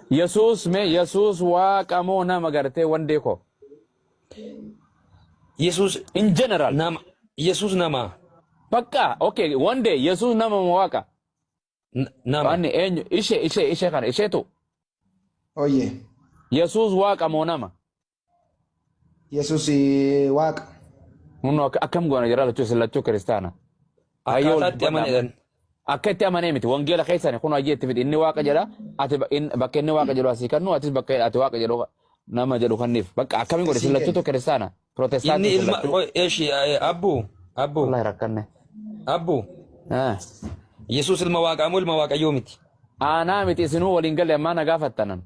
Yesuus mee Yesuus waaqa moo nama gartee wandee koo? Yesuus In general. nama. Yesuus nama. Bakka okay wandee Yesuus nama moo waaqa? Nama. Wanni eenyu ishe ishe ishe kana isheetu Oye. Yesuus waaqa moo nama? Yesuus waaqa. Hunno akkam goona jira lachuu isin lachuu kiristaana. Hayyoo Akkaataa itti amanedhan. Akka itti amanee miti wangeela keessani kun hayyee itti fidi inni waaqa jedha ati bakka inni waaqa jedhu asii kannu atis bakka ati waaqa jedhu nama jedhu kanniif bakka akkamiin godhe isin Sii lachuutu kenna. kiristaana Inni pirootestaantii isin ilma lachuu. qoy eshi abbu abbu Wallahi rakkanne. abbu Eh. Yesuus ilma waaqaa moo ilma waaqayyoo miti? Aanaa miti isinuu waliin galle ammaa na gaafattanan.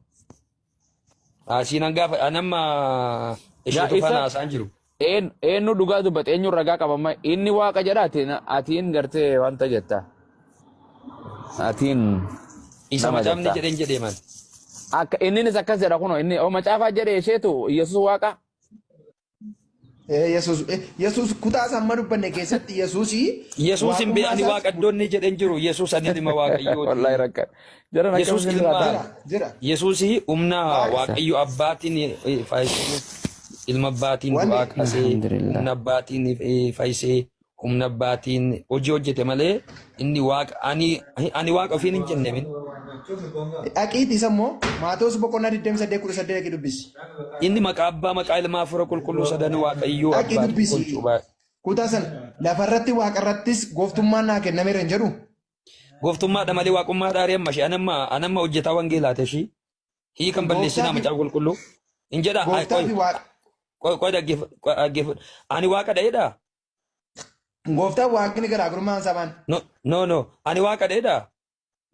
Asiin hangaafa anamma Gaa isheetu isa faana haasa'an jiru. Eenyu dhugaa dubbate eenyu ragaa qabama inni waaqa jedha atiin gartee wanta jetta atiin Isa nama macaafni jetta jedheen jedhee man. akka inninis akkas jedha kuno inni o macaafaa jedhe isheetu yesus waaqa Yesuus kutaa isa amma dubbanne keessatti Yesuus Yesuus hin waaqummaa ani isaas waaqa iddoonni jedheen jiru Yesuus ani ilma wallahi waaqayyooti. rakka jaran akkam Yesuus isin ilma irraa jira jira. Yesuus humna Waaqa waaqayyo abbaatiin fayyisee ilma abbaatiin wanni du'aa kaasee alhamdulillah humna abbaatiin fayyisee humna abbaatiin hojii hojjete malee inni waaqa ani ani waaqa ofiin hin jenne min. Dhaqiiti isa immoo Maatewos boqonnaa 28 18 dhaqii dubbisi. Inni maqaa abbaa maqaa ilmaa hafuura qulqulluu sadan waaqayyoo Dhaqii abbaa dubbisi. tokkoon cuuphaa. Kutaa sana lafarratti waaqarrattis gooftummaan naa kennameera hin jedhu. Gooftummaadha malee waaqummaa dhaaree amma ishee anamma anamma hojjetaa wangeelaati ishii. Hiikan balleessinaa Gooftaa fi macaafa qulqulluu. Hin jedha gooftaa qoy fi waaqa qoy qoy dhaggeeffadhu. Ani waaqa dha'eedha. Gooftaan waaqni garaagarummaan isaa maal? No no no ani waaqa dha'eedha.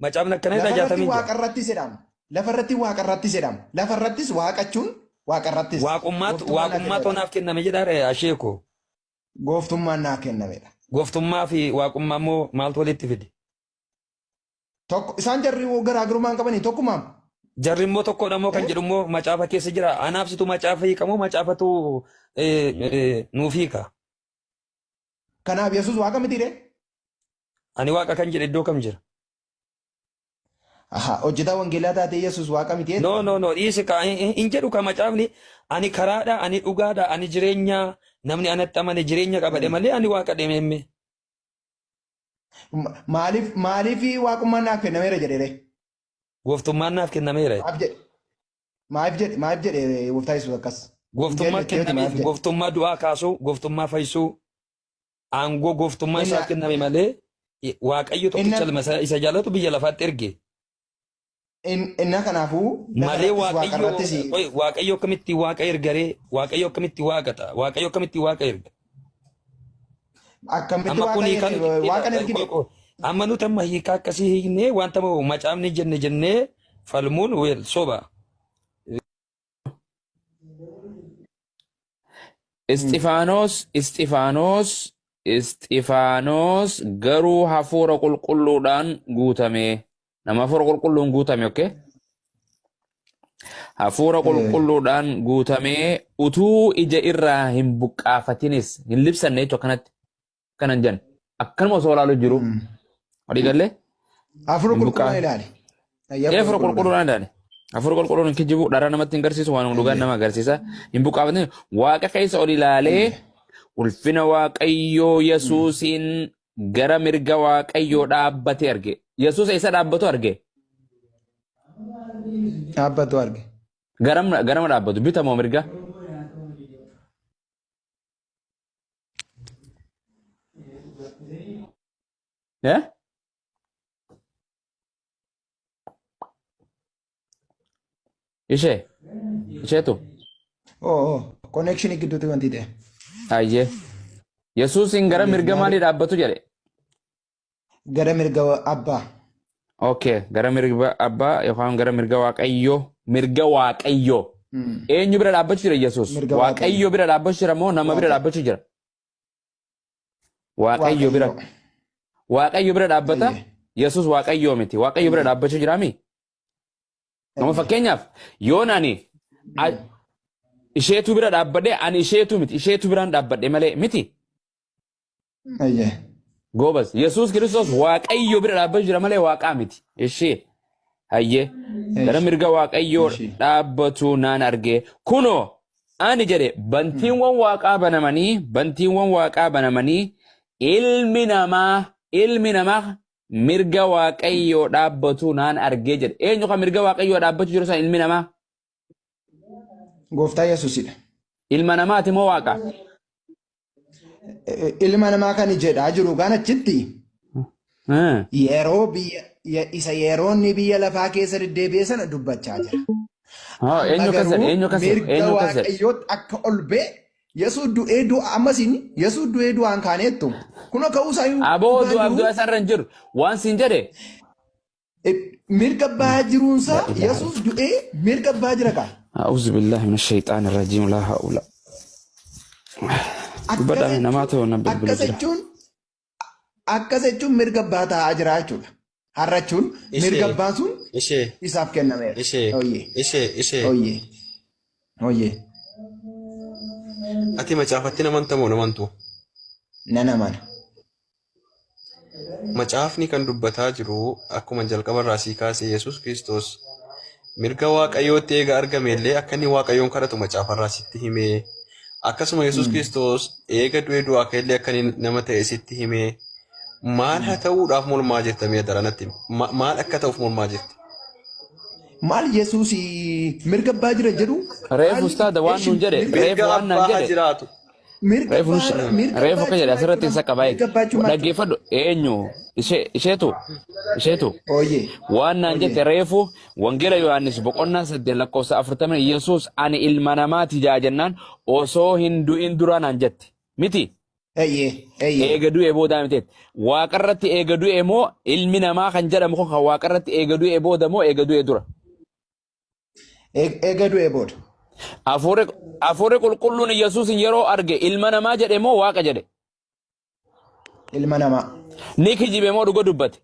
Macaafni akkana jedha Lafarratti jaatamii ja'a. waaqarrattis jedhama. Lafarratti waaqarrattis jedhama. Lafarrattis waaqachuun waaqarrattis. Waaqummaatu Gooftummaan naa waaqummaatu kennamedha. naaf kenname jedha asheeko. Gooftummaan naa kennamedha. Gooftummaa fi waaqummaa immoo maaltu walitti fide? Tokko isaan jarri garaagarummaa hin qabanii tokkumaam. Jarri immoo tokkodha immoo kan jedhu immoo macaafa keessa jira. Anaaf situ macaafa hiika moo macaafatu nuuf hiika? Kanaaf Yesuus waaqa miti ree? Ani waaqa kan jedhe iddoo kam jira? Aha, hojjetaa wangeelaa taatee Yesuus waaqa miti No jetta? no no dhiisi ka hin jedhu ka macaafni ani karaadha ani dhugaadha ani jireenya namni anatti amane jireenya qabadhe malee ani waaqa demeemme. Maaliif maaliif waaqummaan naaf kennameera jedhe ree? Gooftummaan naaf kennameera. Maaf jedhe? Maaf jedhe? Maaf jedhe gooftaa Yesuus akkas? Gooftummaa Wangeela jettee kennameef maaf jedhe? gooftummaa du'aa kaasuu gooftummaa fayyisuu aangoo gooftummaa Inni isaaf kenname malee Waaqayyo inni tokkicha ilma isaa isa jaallatu biyya lafaatti erge. Inna kanaafuu Malee lafarrattis Waaqayyo waaqarrattis qoy Waaqayyo akkamitti Waaqa ergaree Waaqayyo akkamitti Waaqa ta'a Waaqayyo akkamitti Waaqa erga akkamitti amma waaqa kun hiikaa nuti erge waaqan qoy ergine qoy amma nuti amma hiikaa akkasii hiiknee wanta macaafni jenne jennee falmuun wel soba. Isxifaanoos Isxifaanoos Isxifaanoos garuu hafuura qulqulluudhaan guutame. Nama hafuura qulqulluun guutame, okay? Hafuura qulqulluudhaan guutamee utuu ija irraa hin buqqaafatinis hin libsanne jechuudha akkanatti. Akkana hin jenne. Akkanuma osoo ilaalu jiru. Walii gallee? Hafuura Hin buqqaa. qulqulluudhaan ilaali. Ee Hafuura hafuura qulqulluudhaan. qulqulluudhaan ilaali. Hafuura qulqulluun hin kijibu, dharaa namatti hin garsiisu, waan dhugaan nama agarsiisa. Hin buqqaafatin. Waaqa keessa ol ilaalee ulfina Waaqayyoo Yesuusiin gara mirga Waaqayyoo dhaabbate arge. Yesuus eessa dhaabbatu arge? Dhaabbatu arge. Garam garama dhaabbatu? Bita moo mirga? Eh? Ishee? Isheetu? Oo oo connection gidduutti wanti ta'e. Ayyee. Yesuusiin gara Ayyee mirga maali maalii dhaabbatu jedhe? gara mirga abbaa. Okay, gara mirga abbaa yookaan gara mirga waaqayyoo. Mirga waaqayyoo. Eenyu bira dhaabbachuu jira Yesuus? Mirga Waaqayyo waaqayyo. bira dhaabbachuu jira moo nama bira Waaqa dhaabbachuu jira? Waaqayyo bira. waaqayyo. Waaqayyo bira dhaabbata. Ayyee. Yesuus waaqayyoo miti. Waaqayyo bira Ayyee. dhaabbachuu jiraami? Nama Ayyee. fakkeenyaaf yoon ani isheetu bira dhaabbadhe ani isheetu miti isheetu biraan dhaabbadhe malee miti. Ayyee. Goobas. Yesuus Kiristoos Waaqayyo bira dhaabbachuu jira malee waaqaa miti. Ishee. Hayyee gara Eesh. mirga Waaqayyoo Eeshi. dhaabbatu naan arge. Kunoo ani jedhe bantiiwwan waaqaa banamanii bantiiwwan waaqaa banamanii ilmi namaa mirga Waaqayyoo dhaabbatu naan argee jedhe. Eenyu kan mirga Waaqayyoo dhaabbachuu jiru san ilmi namaa? Gooftaa Yesuusidha. Ilma namaati moo Waaqa? Ilma namaa kan jedhaa jiru gaan achitti yeroo biyya isa yeroo inni biyya lafaa keessa deddeebi'e sana dubbachaa jira. Haa, Amma eenyu akkas jedhe? garuu Eenyu akkas jedhe? mirga Eenyu akkas jedhe? Waaqayyootti akka ol ba'e Yesuus du'ee du'a ammasiin Yesuus du'ee du'aan kaaneettu. Kunoo ka'uu isaa Aboo dhugaan du'aaf jiru du'a isarra hin jiru. Waan siin jedhe mirga abbaa jiruunsaa La ilaha Yesuus du'ee mirga abbaa jira kaa. أعوذ بالله من الشيطان الرجيم لا حول Akkas Dubbadhaa jechuun namaa ta'u na bilbilu akkas jira. jechuun akkas jechuun mirga abbaa taa'aa jira jechuudha. Har'a jechuun mirga Ishee, abbaa sun ishee, isaaf kennameera. ishee, Oyyee, ishee, ishee. oyyee, oyyee. Ati macaafatti namantamoo namantu? Nan amana. Macaafni kan dubbataa jiru akkuma jalqaba irraa sii kaase Yesuus Kiristoos mirga Waaqayyootti eega argame illee akka inni Waaqayyoon kadhatu macaafarraa sitti hime. Akkasuma Yesuus Kiristoos eega du'ee du'aa ka'e illee akka inni nama ta'e sitti hime. Maal haa ta'uudhaaf mormaa jirta mee daranatti? Maal akka ta'uuf mormaa jirta? Maal Yesuus mirga abbaa jira jedhu Reefu maali? ustaada waan Eshi nuun jedhe mirga reefu Mirga waan naan abbaa haa jedhe jiraatu. mirga reefu abbaa mirga reefu abbaa akka jedhe jechuun asirratti isa qabaa mirga abbaa jechuun maal jechuudha? dhaggeeffadhu eenyu ishee isheetu isheetu Ooyyee waan naan jette ooyyee. reefu wangeela Yohaannis boqonnaa 8 lakkoofsa 40 Yesuus ani ilma namaati jaa jennaan osoo hin du'in dura naan jette miti. Eeyyee eeyyee. Eega du'e boodaa miti. Waaqarratti eega du'e moo ilmi namaa kan jedhamu kun kan waaqarratti eega du'e booda moo eega du'e dura? Eega du'e booda. Afuurri qulqulluun Yesuusin yeroo arge ilma namaa jedhe moo Waaqa jedhe? Ilma namaa. Ni kijibe moo dhuga dubbate?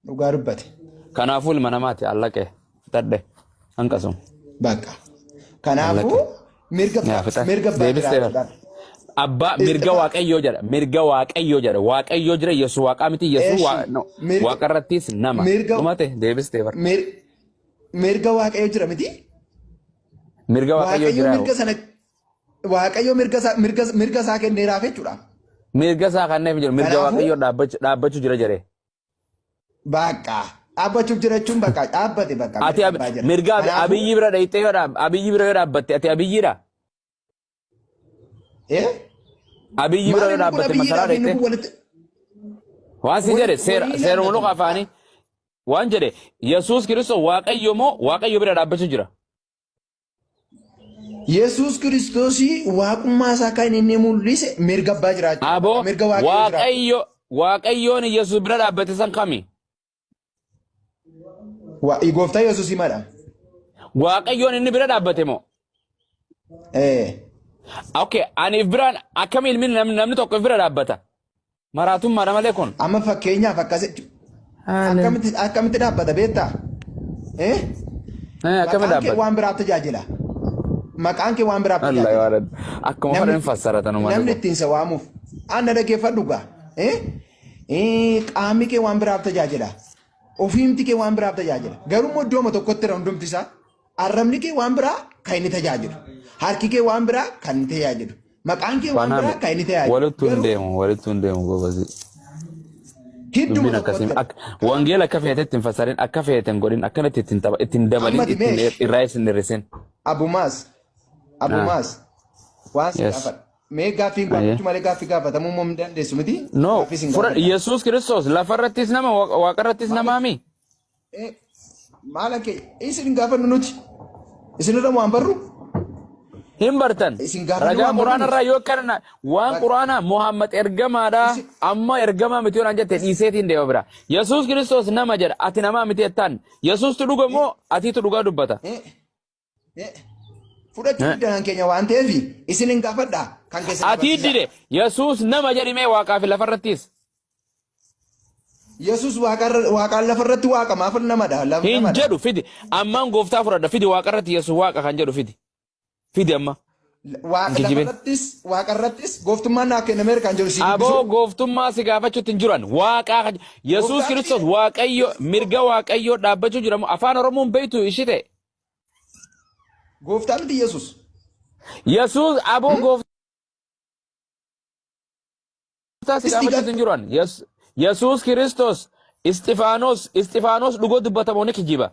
Dhugaa dubbate. Kanaafuu ilma namaati allaqe fixadhe hanqasum. Bakka. Kanaafuu mirga Yaa fixa. mirga abbaa Deebistee bara. jiraachuudhaan. Abbaa mirga Waaqayyoo jedha. Mirga Waaqayyoo jedha. Waaqayyoo jira Yesuus Waaqaa miti Yesuus Eeshi no, mirga Waaqarrattis nama. mirga Dhumate deebistee bara. Mirga Waaqayyoo jira miti. Mirga Waaqayyoo Waaqayyo jira. mirga sana Waaqayyo mirga isaa mirga mirga isaa kenneeraaf jechuudha. Mirga isaa kanneef jiru. Mirga Kanaafuu Waaqayyoo dhaabbachuu jira jedhee. Bakka dhaabbachuuf jira jechuun bakka dhaabbate bakka Ati mirga abbaa jira. mirga Kanaafuu Abiyyi bira dhayxee yoo Abiyyi bira yoo dhaabbatte ati Abiyyiidha. eh Abiyyi bira maal yoo inni kun dhaabbatte masaraa Abiyyiidhaaf inni dhayxee. kun walitti Waan si jedhe seera walii seeruma luka ilaallatu. afaanii waan jedhe Yesuus Kiristoos Waaqayyo moo Waaqayyo bira dhaabbachuu jira. Yesuus Kiristoosii waaqummaa isaa kan inni mul'ise mirga abbaa jiraachuu. Aboo Mirga Waaqayyoo jiraachuu. Waaqayyo Waaqayyoon Yesuus bira dhaabbate san kami? Gooftaa Yesuus himadha. Waaqayyoon inni bira dhaabbate moo? Eh. Okay, ani if biraan akkami ilmi namni tokko if bira dhaabbata? Maraatummaadha malee kun. Amma fakkeenyaaf akkas akkamitti akkamitti dhaabbata beektaa? Eh? Akkami Maqaan kee dhaabbata? waan biraaf tajaajila. Maqaan kee waan biraaf Allah tajaajila. yaa Rabbi. Akkuma Namni fedhan fassaratan uummanni namni kun. ittiin isa waamuuf. Anna dhaggeeffadhu gaa. Eh? Eh, qaamni kee waan biraaf tajaajila. Ofiimti kee waan biraaf tajaajila. Garuu immoo iddooma tokkotti jira hundumti isaa. Arrabni kee waan biraa kan inni tajaajilu. Harki kee waan biraa kan inni tajaajilu. Maqaan kee waan biraa kan inni tajaajilu. Walittuu hin Garuu deemu, walittuu hin deemu goobazii. hidduma Dubbiin akkasii tokkotti akka wangeela akka feetetti hin fassarin, akka feete hin godhin, akkanatti ittiin tapha, ittiin dabalin, Ammati ittiin meesh. irraa isin hir'isin. Abumaas. Abumaas. Waan si Yes. gaafadha. Mee gaaffii gaafachuu malee gaaffii gaafatamuu immoo hin dandeessu miti? No, Gaaffii sin fura gaafadha. Yesuus Kiristoos lafarrattis nama waaqarrattis namaami. Maal akka isin gaafannu nuti? Isinirra waan barru? Hin bartan. Isin gaafannu Ragaa waan barru Quraana nuti? irraa yoo akkana waan Quraana Muhammad ergamaadha amma ergamaa miti yoo naan jette dhiiseetiin deema bira. Yesuus Kiristoos nama jedha ati namaa miti jettaan. Yesuustu dhuga moo atiitu dhugaa dubbata? Fudhachuu diddan keenya waan ta'eef isin hin gaafadha kan keessa Atii dide Yesuus nama jedhimee waaqaa fi lafarrattis. Yesuus waaqaan lafarratti waaqa maaf namadha? Hin Namadha. jedhu fidi. Ammaan gooftaa fudhadha fidi waaqarratti Yesuus waaqa kan jedhu fidi. Fidi amma. Waaqa Kijibin. lafarrattis waaqarrattis gooftummaan naa kennameera kan jedhu si Aboo dubbisu. gooftummaa si gaafachuutti hin jiran. Waaqaa Yesuus Gooftaan Kiristoos Waaqayyo mirga Waaqayyoo dhaabbachuu jira. Afaan Oromoon beektu ishii ta'e. Gooftaa miti Yesuus. Yesuus aboo gooftaa si Isti gaafachuutti hin jiran. Yesuus Kiristoos Isxifaanos dhugoo dubbatamoo ni kijiba.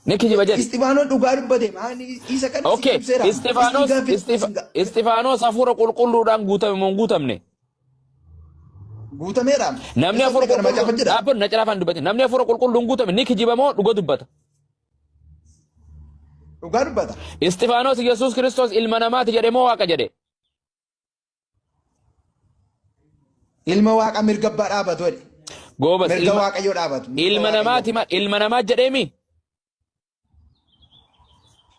Ni kijiba jedhi. Isxifaanoon dhugaa dubbate maani isa kana si Okay, ibseera. Isti Isxifaanos gaaffii Isxifaanos hafuura qulqulluudhaan guutame moo hin guutamne? Guutameera. Namni Eessatti hafuura kana macaafa qulqulluu jedha. dhaabbanni na calaa afaan dubbate. Namni hafuura qulqulluun guutame ni kijiba moo dhuga dubbata? Dhugaa dubbata. Isxifaanos Yesuus Kiristoos ilma namaati jedhe moo waaqa jedhe? Ilma waaqa mirga abbaa dhaabatu jedhe. Goobas Mirga ilma waaqayyoo dhaabatu. Mirga ilma waaqayyoo. namaati ma ilma namaa jedheemi?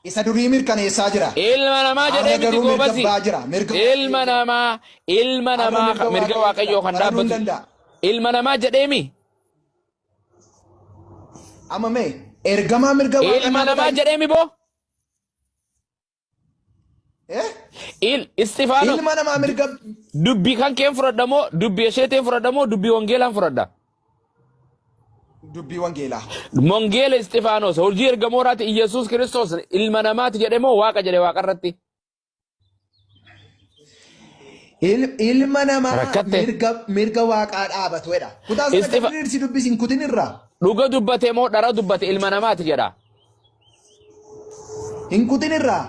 Isa durii mirkaneessaa jira. Ilma namaa Har'a jedhee miti garuu mirga goobasi. abbaa jira. Mirga Ilma waaqayyoo jira. namaa ilma Har'a namaa mirga mirga waaqayyoo jira. waaqayyoo kan Faraduu hin dhaabbatu danda'a. ilma namaa jedheemi? Amma mee ergamaa mirga waaqa Ilma namaa dhaabbataa jedheemi boo? Eh? Il Isxifaanos Ilma namaa mirga dubbii kan keen fudhadha moo dubbii isheetiin fudhadha moo dubbii wangeelaan fudhadha? Dubbii wangeelaa. Wangeela Isxifaanos hojii ergamootaati Iyyasuus Kiristoos ilma namaati jedhe moo waaqa jedhe waaqarratti? Ilma namaa Rakkatte. mirga waaqaa dhaabatu jedha. Kutaa sana gadi si dubbisi hin kutin irraa. Dhuga dubbate moo dhara dubbate ilma namaati jedha. Hin kutin irraa.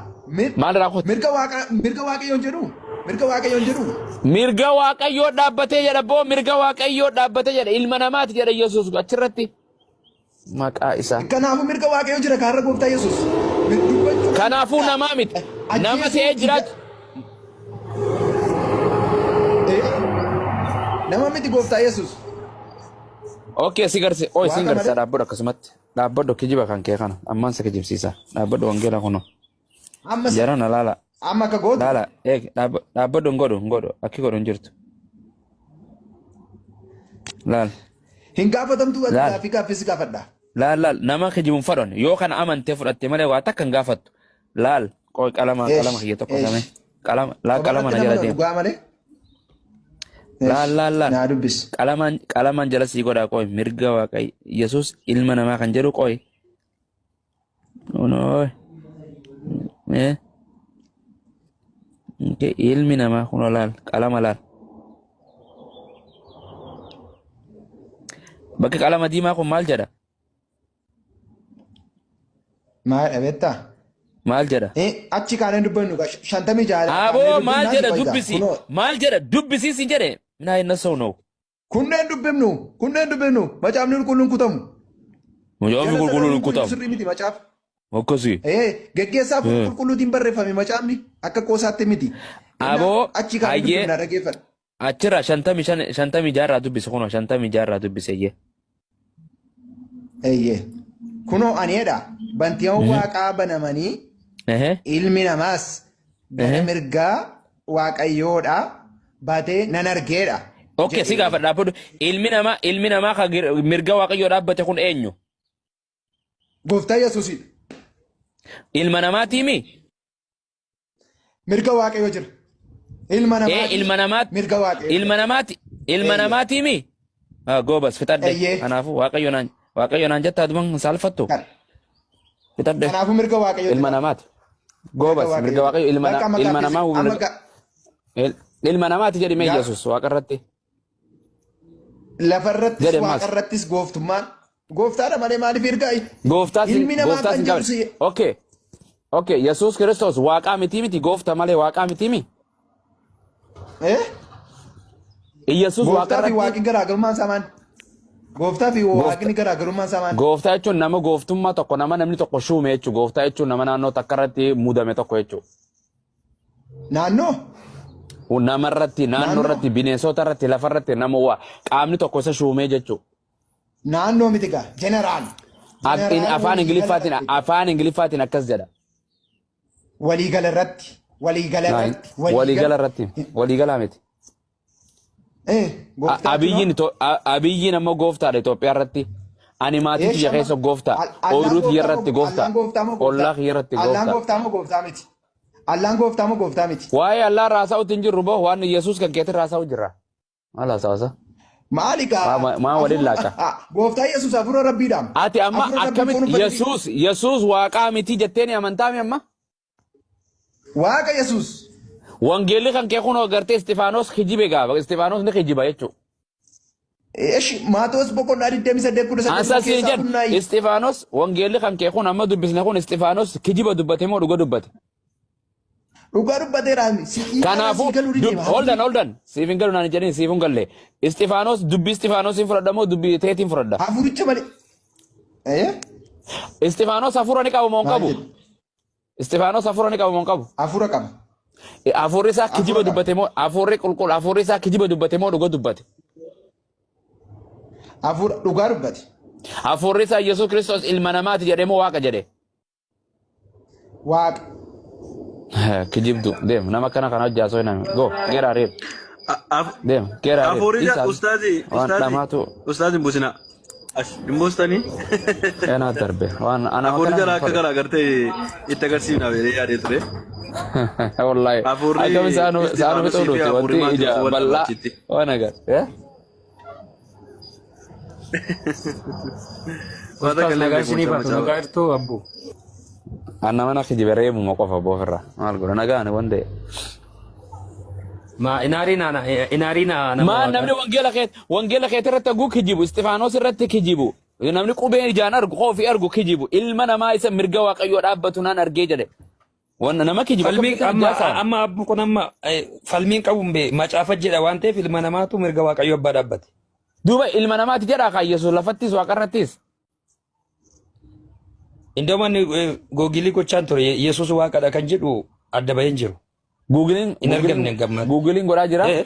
Maal irraa kutte? Mirga waaqa mirga waaqayyoon jedhu. Mirga waaqayyoon jedhu. Mirga waaqayyoo dhaabbatee jedha boo mirga waaqayyoo dhaabbatee jedha ilma namaati jedha Yesuus achirratti. Maqaa isaa. Kanaafuu mirga waaqayyoo jira kaarra gooftaa Yesuus. Dubbachuu Kanaafuu namaa miti. Nama Ajjeesuu ta'ee jiraatu. Eh? Nama miti gooftaa Yesuus. Okay, si garsi. Oi, sin Waaqa garsiisa malee. dhaabbadhu akkasumatti. Dhaabbadhu kijiba kan kee kana. Ammaan si kijibsiisa. Dhaabbadhu wangeela kunoo. Amma Jarana laala. amma akka gootu. Laala eeg dhaabbadhu hin godhu hin godhu akki godhu hin jirtu. Laal. Hin gaafatamtu ati Laal. gaaffii gaaffii si gaafadha. Laal laal nama kijibuun fadhan yoo kana amantee fudhatte malee waa takka hin gaafattu. Laal qoy qalama qalama Eesh kiyya tokko eesh. same qalama laal qalama Soba na irratti jala nama deema. dhugaa malee. Laal Eesh laal laal naa dubbis. qalamaan qalamaan jala sii godhaa qoy mirga waaqayyo Yesuus ilma namaa kan jedhu qoy. Kunoo eh okay, ilmi namaa kunoo laal qalama laal. Bakki qalama diimaa kun maal jedha? Maal dhabeettaa? Maal jedha? Achi kaanee dubbannu 56 kaanee Aboo maal dubbifnaa si jedha qoyta. dubbisi? Kunoo Maal jedha dubbisi sin jedhe? Minaa hin nasa'u na'u. Kunneen dubbifnu kunneen dubbifnu macaafni qulqulluun kutamu. Macaafni Jala qulqulluun sararri hin kun kutamu. sirrii miti macaaf. Akkasii. Geggeessaa hafuura qulqulluutiin barreeffame macaafni akka qoosaatti miti. Kanaaf Aboo achi kaanee hayyee dubbifna dhaggeeffadha. achirraa 55 56 irraa dubbisi kunoo 56 irraa dubbisi eeyyee. Eeyyee. Kunoo ani jedha bantiiwwan waaqaa banamanii ilmi namaas gara mirgaa waaqayyoodha baatee nan argeedha Okay, si jedhe. gaafadha dhaabbadhu. Ilmi namaa kan mirga waaqayyoo dhaabbate kun eenyu? Gooftaa Yesuusidha. Ilma namaatiimi? Mirga waaqayyoo jira. Ilma Ee namaati ilma namaati mirga waaqayyoo ilma jira. namaati ilma Eeyyee. namaatiimi? Ah, goobas fixadhe. Eeyyee. Kanaafuu waaqayyo naan jettaa duban hin saalfattu. Fixadhe. Kanaafuu mirga waaqayyoo Ilma jira. namaati. Mirga Goobas mirga waaqayyoo jira. waaqayyo ilma Bakka amma ilma gaaffii namaa amma mirga ilma namaati jedhi mee Yesuus waaqa irratti. Lafarrattis Jedhe maas. waaqarrattis gooftummaan gooftaadha malee maaliif ergaa Gooftaa sin ilmi namaa gooftaa kan sin jedhu qabne. si Okay. Okay, Yesuus Kiristoos waaqaa miti miti goofta malee waaqaa miti mi? Eh? Yesuus waaqa Gooftaa fi irratti waaqni garaagarummaan isaa maali? Gooftaa fi goofta waaqni garaagarummaan isaa maali? gooftaa jechuun nama gooftummaa tokko nama namni tokko shuume jechuudha. Gooftaa jechuun nama naannoo takka irratti muudame tokko jechuudha. Naannoo? Nama irratti, naannoo Naannoo? irratti, bineensota irratti, lafa irratti nama waa qaamni tokko isa shuumee jechuudha. Naannoo miti gaa jeneraal. Jeneraal Afaan waliigala Ingiliffaatiin irratti. afaan Ingiliffaatiin akkas jedha. Waliigala irratti. Waliigala irratti. Waliigala irratti. Waliigalaa miti. Gooftaa Abiyyiin Ito- Abiyyiin ammoo gooftaadha Itoophiyaa irratti. Ani maatii Eesh tiyya amma keessa gooftaa. Allaan Ooyiruu tiyya gooftaa irratti moo gooftaa. Allaan gooftaa moo gooftaa? Ollaa kiyya irratti Allaan gooftaa. gooftaa moo gooftaa miti? Allaan gooftaa moo gooftaa miti? Waa'ee Allaa raasaa'utti hin jirru boo waan Yesuus kan keetti raasa'u jirra. Maal haasawasa? Maali gaa Maa waliin laaca? Gooftaa Yesuus hafuura rabbiidhaam. Ati amma Hafuura rabbii foon akkamitti uffatee Yesuus waaqaa miti jetteeni amantaami amma? Waaqa Yesuus. Wangeelli kan kee kun agartee Istifaanos kijibe gaafa Istifaanos ni kijiba jechuudha. Eshi Maatewos boqonnaa 28 19 Ansa siin keessaa jedhu kunnaayi. Istifaanos wangeelli kan kee kun amma dubbisne kun Istifaanos kijiba dubbate moo dhuga dubbate? Dhugaa dubbateera ani. Si hiikaa Kanaafuu sii galuu didee hold on hold on siif hin galu naan hin jedhin siif hin galle. Istifaanos dubbii Istifaanos hin fudhadha moo dubbii teetiin fudhadha? Hafuuricha malee. Eh? Istifaanos hafuura ni qabu moo hin Maal qabu? jedhu? Istifaanos hafuura ni qabu moo hin qabu? Hafuura qaba. Hafuurri isaa kijiba Hafuura qaba. dubbate moo hafuurri qulqull hafuurri isaa kijiba dubbate moo dhuga dubbate? Hafuura dhugaa dubbate. Hafuurri isaa Yesuus Kiristoos ilma namaati jedhee moo waaqa jedhe? Waaqa. Kijibdu deem nama akkana kana hojjaa soo hin go get out here deem get out here Hafuurri Isa ustaazi waan ustaazi dhamaatu ustaazi hin buusina. As hin buustanii. eenaa darbe waan ana Hafuurri akkana jala hin akka tole. garaa gartee itti agarsiifnaaf jedhee yaadee ture. Wallahi Hafuurri akkam isaanu isaanu Istifaanosii fixuu fi nuti hafuurri wanti ija Maatewos wal bal'aa dhabachitti. waan agar. Waan Ustaaz takka illee nagaa hin beeku isinii mucaa baatu macaafa. nagaa jirtuu abbu. Anna mana kijibe reebuma qofa boofirra maal godha nagaan waan ta'e. Ma inaarii naana inaarii naa nama Maal namni waaqaati. wangeela keet wangeela keet irratti haguu kijibu Istifaanos irratti kijibu namni qubeen ijaan argu qofi argu kijibu ilma namaa isa mirga waaqayyoo dhaabbatu naan argee jedhe. Wanna nama kijibu Falmiin akkamitti amma ajjaasaan? amma abbu kun amma falmiin qabu hin bee macaafa jedha waan ta'eef ilma namaatu mirga waaqayyoo abbaa dhaabbate. Duuba ilma namaati jedhaa kaa Yesuus lafattis waaqarrattis. Indoo manni googilii gochaan ture Yesuus waaqadha kan jedhu adda bahee hin jiru. Guugiliin Hin argamne guugiliin gammaatti. guugiliin godhaa jira. Eh,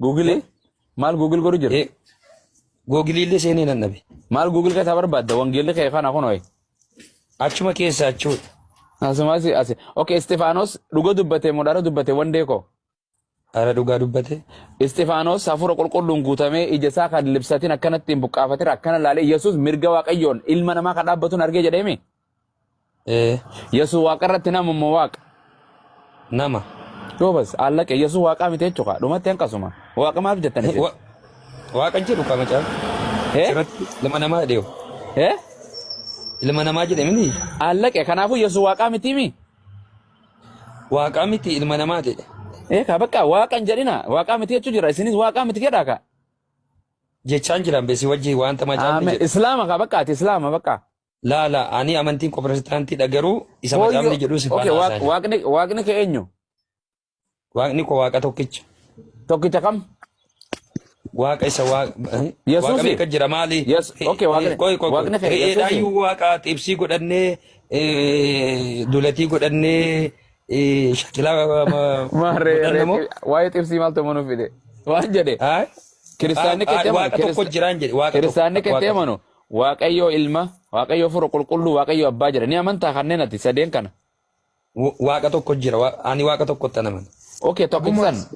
Guugilii maal guugil godhu jira? eh, googilii illee seenee nan dhabe. Maal guugil keessaa barbaadda? Wangeelli kee kana kunoo. Achuma keessa achuudha. Asuma asi asi. Okay, Istifaanos dhuga dubbate moo dhara dubbate wandee koo? Ara dhugaa dubbate. Istifaanos hafuura qulqulluun guutamee ija isaa kan libsatin akkanatti hin buqqaafatin akkana laalee Yesuus mirga Waaqayyoon ilma namaa kan dhaabbatuun argee jedheemi. Eh, Yesuus waaqa irratti nama moo waaqa? Nama. Goobas allaqe Yesuus waaqaa miti jechuudha. Dhumatti hanqasuma. Waaqa maaf jettan isin? Waaqa hin jedhu qaba caalu. Eh? Sirratti ilma namaa jedhee. Eh? Ilma namaa jedhe miti. Allaqe kanaafuu Yesuus waaqaa miti mi? Waaqaa miti ilma namaa jedhe. Eh ka bakka waaqa hin jedhina. Waaqaa miti jechuu jira. Isinis waaqaa miti jedhaa ka. Jechaan jiran beesi wajji wanta macaafni Ame jedhu. Islaama ka bakka ati Islaama bakka. Laa laa ani amantiin koo pirootestaantiidha garuu isa Hooyyoo. macaafni jedhu si Okay, faana haasaa jira. waaqni kee eenyu? Waaqni koo waaqa tokkicha. Tokkicha kam? Waaqa isa waaqa waaqa Yesuusi. meeqa jira maali? Yes, okay, waaqni Qoy qoy qoy. waaqni kee Yesuusi. Re'eedhaayyuu waaqa xibsii godhannee dulatii godhannee shakilaa Maarree godhanna moo? waa'ee xibsii maaltu manuu fide? Waan jedhe Haa? kiristaanni keetti amanu Waaqa tokko jiraan jedhe waaqa tokko kiristaanni keetti waaqa amanu Waaqayyo ilma Waaqayyo fura qulqulluu Waaqayyo abbaa jedha ni amantaa kanneen ati sadeen kana. Waaqa tokko jira ani waaqa tokkotti amana. Okay tokkicha san Abumaas.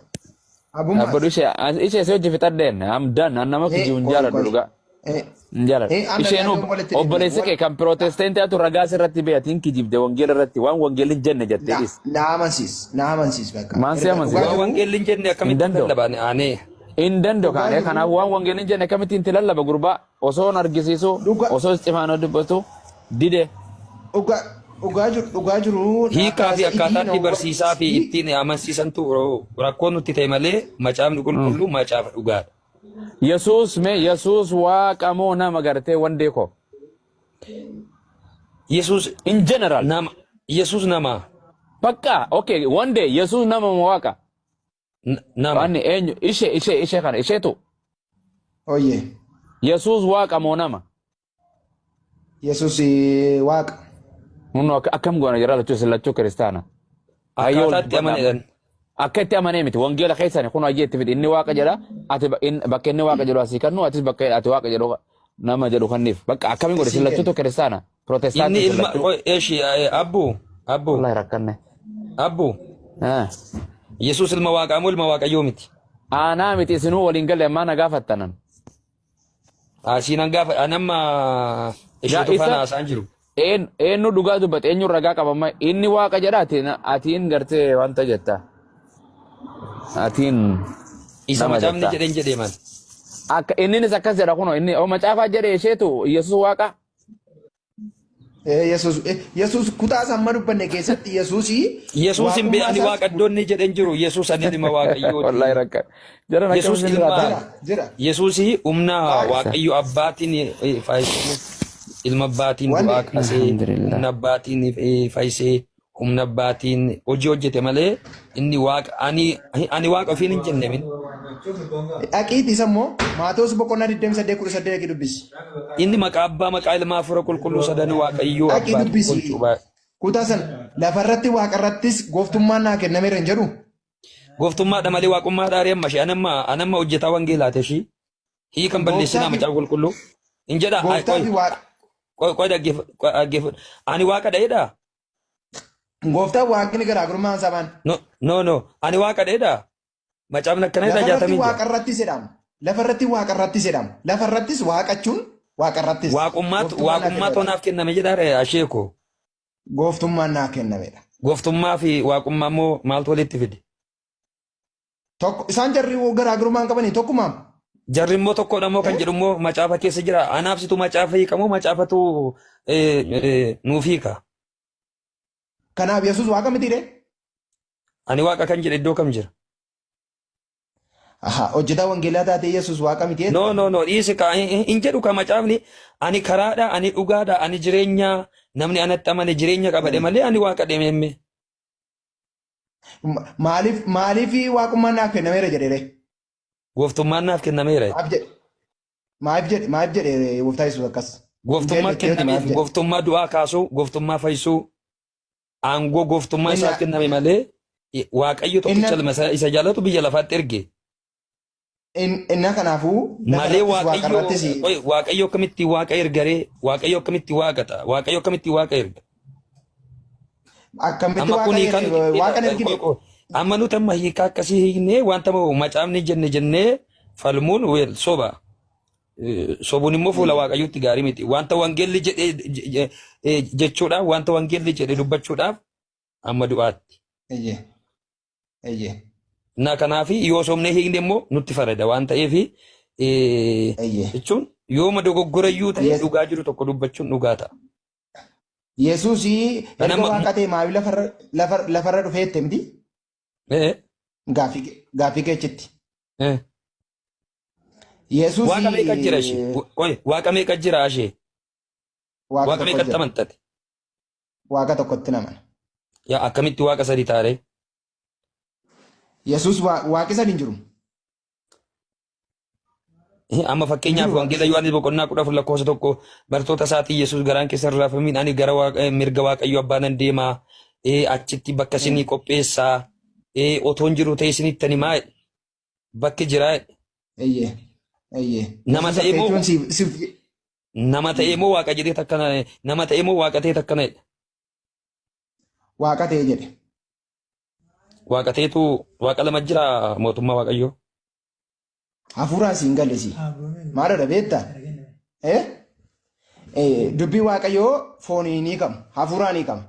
Abumaas. Abbadu ishee ishee si hojii fixadheen I'm done an nama kijibu hin Qoy jaaladhu qoy. dhugaa. Hin jaaladhu. Anna Isheenuu yaaddoon walitti deebi'e. obboleessi kee kan pirootestaantii atu ragaa sirratti beeyatiin kijibde wangeela irratti waan wangeelli hin jenne jettee dhis. Na amansiis. Na amansiis bakka. Maan si Erga amansiisa? dhugaa Waan jiru wangeelli hin jenne Hin akkamitti danda'u. lallabaan ani Hin danda'u dhugaa kaane jiru kanaaf waan wangeelli hin jenne akkamittiin itti lallaba gurbaa osoo hin argisiisu dhugaa osoo Istifaanoo dubbatu dide. dhugaa dhugaa jiru dhugaa jiru naa hiikaa fi kaasa'ii akkaataa na itti barsiisaa fi hubachiisi. ittiin amansiisantu rakkoo nutti ta'e malee macaafni qulqulluu macaafa dhugaadha. Yesuus mee Yesuus waaqa moo nama gartee wandee koo? Yesuus In general. nama Yesuus nama Bakka okay wandee Yesuus nama moo waaqa? Nama Wanni eenyu ishee ishee ishee kana isheetu Oyyee. Yesuus waaqa moo nama? Yesuus waaqa. Hunno akkam goona jira lachuu isin lachuu kiristaana. Hayyoo akkaataa itti dubbadha amma. amanedhan. Akka itti amanee miti wangeela keessani kun hayyee itti fidi inni waaqa jedha ati bakka inni waaqa jedhu asii kannu atis bakka ati waaqa jedhu nama jedhu kanniif bakka akkamiin godhe isin Isii lachuutu kenna. kiristaana Inni pirootestaantii isin ilma lachuu. qoy eshi abbu abbu Wallahi rakkanne. abbu Ah. Yesuus ilma waaqaa moo ilma waaqayyoo miti? Aanaa miti isinuu waliin galle ammaa na gaafattanan. Asiin hangafa anamma Yaa isheetu isa faana haasaan jiru. Eenyu dhugaa dubbate, eenyu ragaa qabama? Inni waaqa jedha, atiin gartee wanta jetta. Atiin Isa nama macaafni jetta. jedheen jedhee maal? Akka inninis akkas jedha kunoo, inni oo macaafaa jedhe isheetu Yesuus waaqa. Yesuus kutaa isa amma dubbanne keessatti Yesuusii Yesuus hin waaqummaa ani isaas waaqa iddoonni jedheen jiru. Yesuus ani ilma waaqayyooti. Wallahi rakka. Jaran akkam Yesuus isin ilma laata? jira jira. Yesuus humna Waaqa waaqayyo abbaatiin fayyisee, ilma abbaatiin Wanni du'aa kaasee, Alhamdulillah. humna abbaatiin fayyisee, humna abbaatiin hojii hojjete malee inni waaqa ani waaqa ofiin hin jenne min. Dhaqiitii isa immoo Maatewos boqonnaa 28 18 dhaqii dubbisi. Inni maqaa abbaa, maqaa ilmaa, hafuura qulqulluu sadan waaqayyoo Dhaqii abbaa dubbisi. tokkoon cuuphaa. Kutaa sana lafarratti waaqarrattis gooftummaan naa kennameera hin jedhu. Gooftummaadha malee waaqummaadha aree amma ishee anamma hojjetaa wangeelaati ishii. Hiikan balleessinaa Gooftaa fi macaafa qulqulluu. Hin jedha gooftaa fi waaqa qoy qoy dhaggeeffadhu. Ani waaqa dha jedhaa? Gooftaan waaqni garaagarummaan isaa maal? No, no, no. Ani waaqa dha jedhaa? Macaafni akkana jedha Lafarratti 66. waaqarrattis jedhama. Lafarratti waaqarrattis jedhama. Lafarrattis waaqachuun waaqarrattis. Waaqummaatu Gooftummaan naa waaqummaatu kennamedha. anaaf kenname jedhaa ree asheeko. Gooftummaan naa kennamedha. Gooftummaa fi waaqummaa immoo maaltu walitti fide? Tokko isaan jarri garaagarummaa hin qabanii tokkumaam. Jarri immoo tokkodha immoo kan jedhu immoo macaafa keessa jira. Anaaf situ macaafa hiika moo macaafatu nuuf hiika? Kanaaf Yesuus waaqa miti ree? Ani waaqa kan jedhe iddoo kam jira? Aha, hojjetaa wangeelaa taatee Yesuus waaqa miti No, jetta? no, no, dhiisi ka hin jedhu ka macaafni ani karaadha, ani dhugaadha, ani jireenya, namni anatti amane jireenya qabadhe malee ani waaqa deememme. Maaliif waaqummaan naaf kennameera jedhe ree? Gooftummaan naaf kennameera. Maaf jedhe? Maaf jedhe? Maaf jedhe gooftaa Yesuus akkas? Gooftummaa Wangeela jettee maaf kennameef jedhe? gooftummaa du'aa kaasuu, gooftummaa fayyisuu, aangoo gooftummaa Inni isaaf kenname malee Waaqayyo tokkicha inni ilma isaa isa jaallatu biyya lafaatti erge. Inna kanaafuu Malee lafarrattis Waaqayyo waaqarrattis qoy, Waaqayyo akkamitti waaqa ergaree? Waaqayyo akkamitti waaqa ta'a? Waaqayyo akkamitti waaqa erga? Akkamitti Amma waaqa kun hiikaa nuti waaqan qoy, ergine? qoy. Amma nuti amma hiikaa akkasii hiiknee wanta macaafni jenne jennee falmuun wel soba. Sobuun immoo fuula Waaqayyootti gaarii miti. Wanta wangeelli jedhee jechuudhaaf, wanta wangeelli jedhe dubbachuudhaaf amma du'aatti. Eyyee. Eyyee. Na kanaaf yoo sobnee hiikne immoo nutti farada waan ta'eef Eyyee. jechuun yooma dogoggorayyuu ta'e Yes. dhugaa jiru tokko dubbachuun dhugaa ta'a. Yesuus Kan erga amma waaqa ta'e maaliif lafarra dhufee jette miti? Gaaffii keechitti. Yesuus Waaqa meeqa jira ishee? Qoy, waaqa meeqa jira ishee? Waaqa Waaqa tokko meeqatti jira. amantate? Waaqa tokkotti namana. Yaa akkamitti waaqa sadi taaree? Yesuus waaqi sadi hin jiru. Amma Hin fakkeenyaaf jiru waaqi Wangeela sadi. Yohaannis boqonnaa 14 lakkoofsa 1 bartoota isaatiin Yesuus garaan keessa hin raafamin, ani gara mirga Waaqayyo abbaa nan deema, achitti bakka isinii qopheessaa, otoon jiru ta'e isinitti himaa jedhe. Bakki jiraa jedhe. Eyyee. Eyyee. Nama Yesuus ta'e akka moo jechuun siif nama ta'e moo waaqa jedhee takkana, nama ta'e moo waaqa ta'e takkana jedhe. Waaqa ta'e jedhe. Waaqa ta'etu waaqa lama jira mootummaa Waaqayyoo. Hafuuraan siin galle si. Maalodha beektaa? Eh? Dubbii Waaqayyoo fooniin ni hiikamu. Hafuuraan hiikama.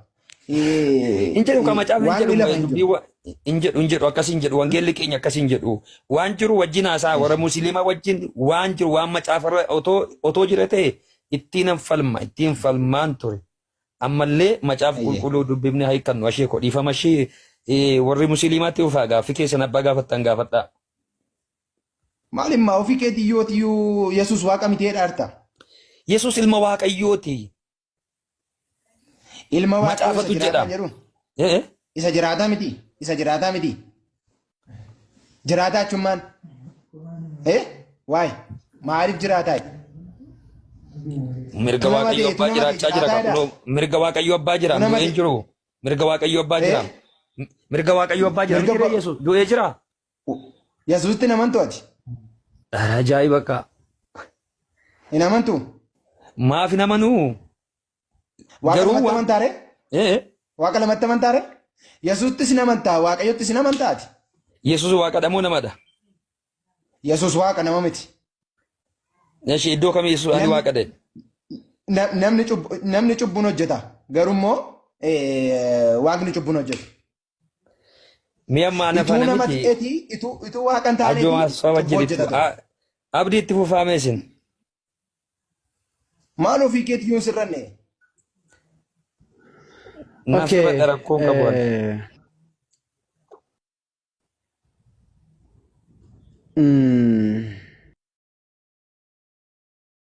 Hin jedhu ka macaafni hin Waaqni jedhu lafa hin dubbii jiru. Hin jedhu, hin jedhu, akkas hin jedhu, wangeelli keenya akkas hin jedhu. Waan jiru wajjin haasaa warra musliimaa wajjin waan jiru, waan macaafarra otoo jira ta'e ittiin hin falma, ittiin falmaan ture. Ammallee macaafa qulqulluu dubbifne haa hiikkannu. Ashee koo, dhiifama ishee, warri musliimaatti dhufaa gaaffii keessan abbaa gaafattan gaafadhaa. Maalimmaa ofii keetii yootiyyuu Yesuus waaqa miti jedhaarta. Yesuus ilma Waaqayyooti. Ilma Waaqayyoo isa Macaafatu jiraataa jedha. jedhuun. Eh? Isa jiraataa miti. Isa jiraataa miti. Jiraataa jechuun maal? Eh? Waay. Maaliif jiraataa? Mirga Tu nama Waaqayyo ta'e, tu abbaa nama ta'e, jiraachaa jira. jiraataadha. Kunoo mirga Waaqayyo abbaa jira. Tu nama Du'ee hin ta'e. jiru. Mirga Waaqayyo abbaa jira. Eh? Mirga Waaqayyo abbaa jira. Mirga Miti ree Yesuus du'ee jira. Yesuusitti hin amantu ati? Ajaa'iba akka. Hin amantu? Maaf hin amanuu? Waaqa Garuu lamatti waan amantaa ree? Eh? Waaqa lamatti amantaa ree? Yesuusittis hin amantaa, Waaqayyottis hin amantaa ati? Yesuus waaqadha moo namadha? Yesuus waaqa, nama miti. Eshi iddoo kamii Yesuus ani Namni waaqa ta'e? namni cubbuun hojjeta. Garuu immoo waaqni cubbuun hojjetu. Mi'a ammaa ana Ituu faana nama miti. ta'eeti ituu waaqa hin taaneeti Ajoo saba cubbuu wajjin itti hojjeta ture. abdii itti fufaamee isin. Maal ofii keetii yoo sirranne? Naaf Okay. sirradha rakkoon qabu ani.